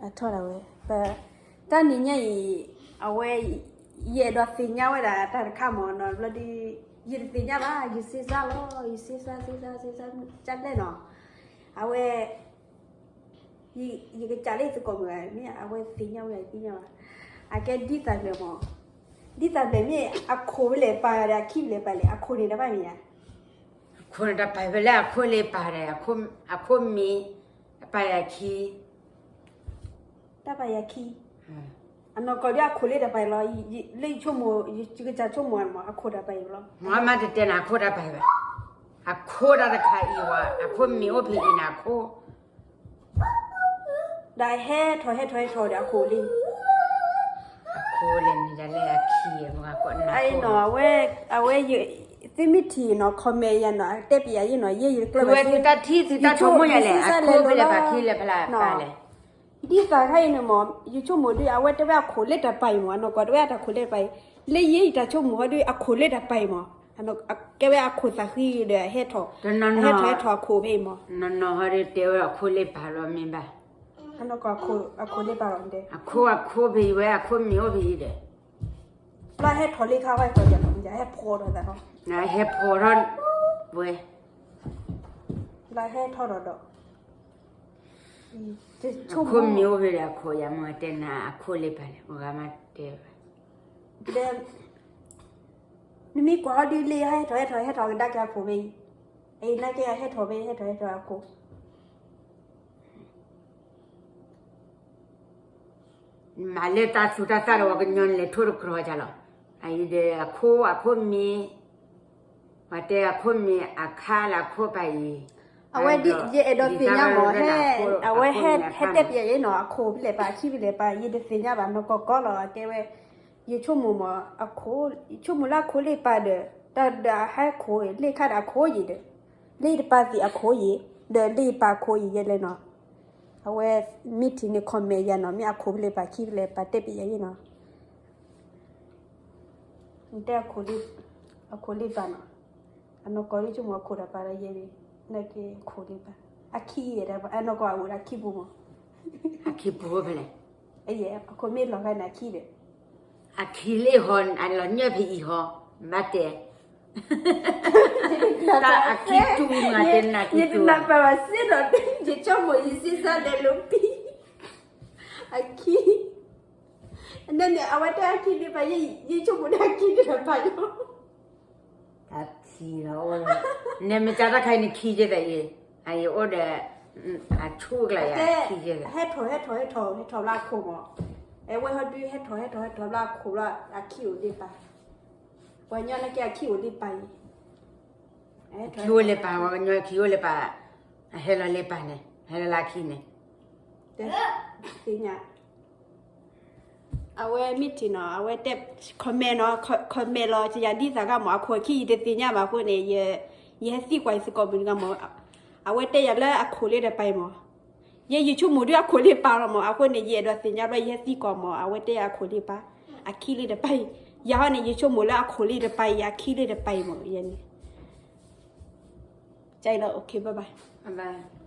အထီၣ်ဒၣ်ဝဲ, ပ, တၢ်နံၤညါအံၤ, အဝဲ, ယအဲၣ်ဒိးသ့ၣ်ညါဝဲဒၣ်တၢ်တခါမ့ၢ်နီၤ, ဘျီဒီး, ယတသ့ၣ်ညါဘၣ်, ယစ့စါလီၤ, ယစ့စါ စ့စါ စ့စါ, ကၢ်လဲၣ်နီၤ, အဝဲ, ယကစးလၢယသကိးမုၣ်ဘၣ်, မ့ၢ်အဝဲသ့ၣ်ညါဝဲယသ့ၣ်ညါဘၣ်, အကဲဒ်သးဘျဲၣ်မ့ၢ်, ဒ်သးဘျဲၣ်မ့ၢ်အခိၣ်ဖဲလဲၣ်ပာ်ဒီးအခံဖဲလဲၣ်ပာ်လဲၣ်, အခိၣ်န့ၣ်တဘၣ်မ့ၢ်ဧါ အခိၣ်န့ၣ်တပာ်ဖဲလဲၣ်, အခိၣ်လၢပာ်ဒီး, အခိၣ်မ့ၢ်, အပာ်ဒီးအခံ တၢ်ပာ်ယၤခံ, အနီၢ်ကီၢ်ဒ်အခိၣ်လၢတပာ်အံၤလီၤ, လၢယဆိကမိၣ်, ယကစၢ်ဆိကမိၣ်မ့ၢ် အခိၣ်တပာ်အံၤလီၤ, မ့ၢ်မ့ၢ်တတဲနၤအခိၣ်တပာ်ဘၣ်, အခိၣ်တၢ်တခါအံၤဝဲ, အခိၣ်မ့ၢ်အိၣ်ဖဲအံၤန့ၣ်အခိၣ် ဒီးဟဲထီၣ်ဟဲထီၣ်ဟဲထီၣ်ဒီးအခိၣ်လံ, အခိၣ်လဲၣ်န့ၣ်ဒ်လဲၣ်အခံ, အံၤနီၤ, အဝဲ, အဝဲ, သုမ့ၢ်ထံၣ်နီၤ comment ယၤနီၤ, တဲပျးယၤနီၤ, ယဲယကျၢၢ်ဝဲသုတၢ်ထံၣ်သုတၢ်ဆိကမိၣ်ယၤလဲၣ်, အခိၣ်ဖဲလဲၣ်ပာ်ခံလဲၣ်ဖဲလဲၣ်ပာ်လဲၣ်, ဒ်သိးခါအံၤန့ၣ်မ့ၢ် ယဆိကမိၣ်ဒ်အဝဲတဲဝဲအခိၣ်လၢတပာ်အံၤမ့ၢ်, အနီၢ်ကီၢ်တဲဝဲအတၢ်ခိၣ်လၢတပာ်အံၤ, လၢယဲယတၢ်ဆိကမိၣ်ဟီဒ်အခိၣ်လၢတပာ်အံၤမ့ၢ်, ကဲဝဲအခိၣ်သးဃံဒီးအဟဲထီၣ်, အဟဲထီၣ်ဟဲထီၣ်အခိၣ်ဖဲအံၤမ့ၢ်, နီၢ်နီၢ်ဟီဒ်တဲဝဲအခိၣ်လၢပာ်လီၤမ့ၢ်ဘၣ် အနီၢ်ကီၢ်အခိၣ်လၢပာ်လီၤ, အခိၣ်အခိၣ်ဖဲအံၤဝဲ အခိၣ်မ့ၢ်အိၣ်ဖဲအံၤဒီး, ဘျီဟဲထီၣ်လံခါဝဲကီၢ်ယၤလီၤ, ဟဲဖီဒီးသး, ဟဲဖီထီၣ်ဝဲ, ဘျီဟဲထီၣ်ဒီးဒီး, အခိၣ်မ့ၢ်အိၣ်ဖဲဒီးအခိၣ်ယၤမ့ၢ်တဲနၤအခိၣ်လၢပာ်လဲၣ်, မ့ၢ်ဂၤမ့ၢ်တဲဘၣ် ဒီး နမ့ၢ်ကွၢ်အီၤဒ်လၢဟဲထီၣ်ဟဲထီၣ်ဟဲထီၣ်ကဒါက့ၤအခိၣ်ဖဲအံၤ, အံၤနာ်က့ဟဲထီၣ်ဖဲဟဲထီၣ်ဟဲထီၣ်အခိၣ်, မၤလၢတၢ်သူတၢ်သၣ်ဒီးပှၤကညီလဲၤထိၣ်တကြၢးကလီၤ, အအံၤဒီးအခိၣ်အခိၣ်မ့ၢ်, ပှၤတဲအခိၣ်မ့ၢ်အခါလၢအခိၣ်ပာ်အံၤ, အဝဲဒ်ယအဲၣ်ဒိးသ့ၣ်ညါမ့ၢ်, အဝဲဟဲတဲပျးယၤနီၤ အခိၣ်ဖဲလဲၣ်ပာ်အခံဖဲလဲၣ်ပာ် ယတသ့ၣ်ညါဘၣ်နီၢ်ကီၢ်ကီၢ်လီၤ, တဲဝဲ, ယဆိကမိၣ်မ့ၢ်, ယဆိကမိၣ်လၢအခိၣ်လၢပာ်ဒီး, တၢ်ဒီးအဟဲခိၣ်လၢခါဒီးအခိၣ်ယံၤဒီး, လၢယတပာ်သ့ၣ်အခိၣ်ယံၤ, ဒီးလၢယပာ်အခိၣ်ယံၤယဲလဲၣ်နီၤ, အဝဲမ့ၢ်ထံၣ်န့ၣ် comment ယၤနီၤ, မ့ၢ်အခိၣ်ဖဲလဲၣ်ပာ်ခံဖဲလဲၣ်ပာ်တဲပျးယၤနီၤ နတဲအခိၣ်လၢပာ်နီၤ, အနီၢ်ကီၢ်လၢဆိကမိၣ်အခိၣ်ဒီးပာ်ဒီးယဲန့ၣ်, နက့အခိၣ်လၢပာ်, အခံယဲဒီး အနီၢ်ကီၢ်အဝဲဒၣ်ခံပူၤမ့ၢ်, အခံပူၤဖဲလဲၣ်, အခိၣ်မ့ၢ်လီၤဂာ်န့ၣ်အခံဒီး, အခံလၢဟီ, အလီၤညၢၢ်ဖဲအံၤဟီ, ဘၣ်တဲ တၢ်အခံတူၢ်မးတဲနၤ, ယတနၢ်ပၢၢ်ဘၣ်စ့ၢ်ဒီး ယဆိကမိၣ်ယစ့စါဒီးလိာ်ပံ, အခံ, န့ၣ်န့ၣ် အဝဲတဲအခံလၢပာ်, ယဆိကမိၣ်ဒၣ်အခံလၢပာ်လီၤ, အခံလီၤ, န့ၣ်မ့ၢ်တၢ်တခါအံၤန့ၣ်ခံကဲသးအံၤ, အံၤအိၣ်ဒီး, အဆူၣ်ကျါယၤ, ဟဲထီၣ်ဟဲထီၣ်ဟဲထီၣ်ဟဲထီၣ်ဘျီအခိၣ်မ့ၢ်, အဝဲဟီဒုးဟဲထီၣ်ဟဲထီၣ်ဟဲထီၣ်ဘျီအခိၣ်ဘျီ, အခံအိၣ်လၢပာ်, ပှၤညီလၢက့အခံအိၣ်လၢပာ်အံၤ ခံအိၣ်လၢပာ်, ပှၤကညီခံအိၣ်လၢပာ်, အဟဲလီၤလၢပာ်န့ၣ် ဟဲလီၤလၢအခံန့ၣ်, သ့ၣ်ညါ, အဝဲမ့ၢ်ထံၣ်နီၤ အဝဲတဲ, comment နီၤ, comment လီၤ, ယၤဒ်သးဂၤမ့ၢ် အခိၣ်အခံယတသ့ၣ်ညါဘၣ်အဃိန့ၣ်, ယဟဲသံကွၢ်ယသကိးမုၣ်တဂၤမ့ၢ်, အဝဲတဲယၤလၢအခိၣ်လၢတပာ်အံၤမ့ၢ်, ယဲယဆိကမိၣ်ဒုးအခိၣ်လၢပာ်လီၤမ့ၢ်, အဃိန့ၣ် ယအဲၣ်ဒိးသ့ၣ်ညါဘျီ ယဟဲသံကွၢ်မ့ၢ်, အဝဲတဲယၤအခိၣ်လၢပာ်, အခံလၢတပာ်အံၤ, ယၤဟီန့ၣ် ယဆိကမိၣ်လၢအခိၣ်လၢတပာ်အံၤ အခံလၢတပာ်အံၤမ့ၢ်, ယဲန့ၣ် ကဲလီၤ okay bye bye, bye bye.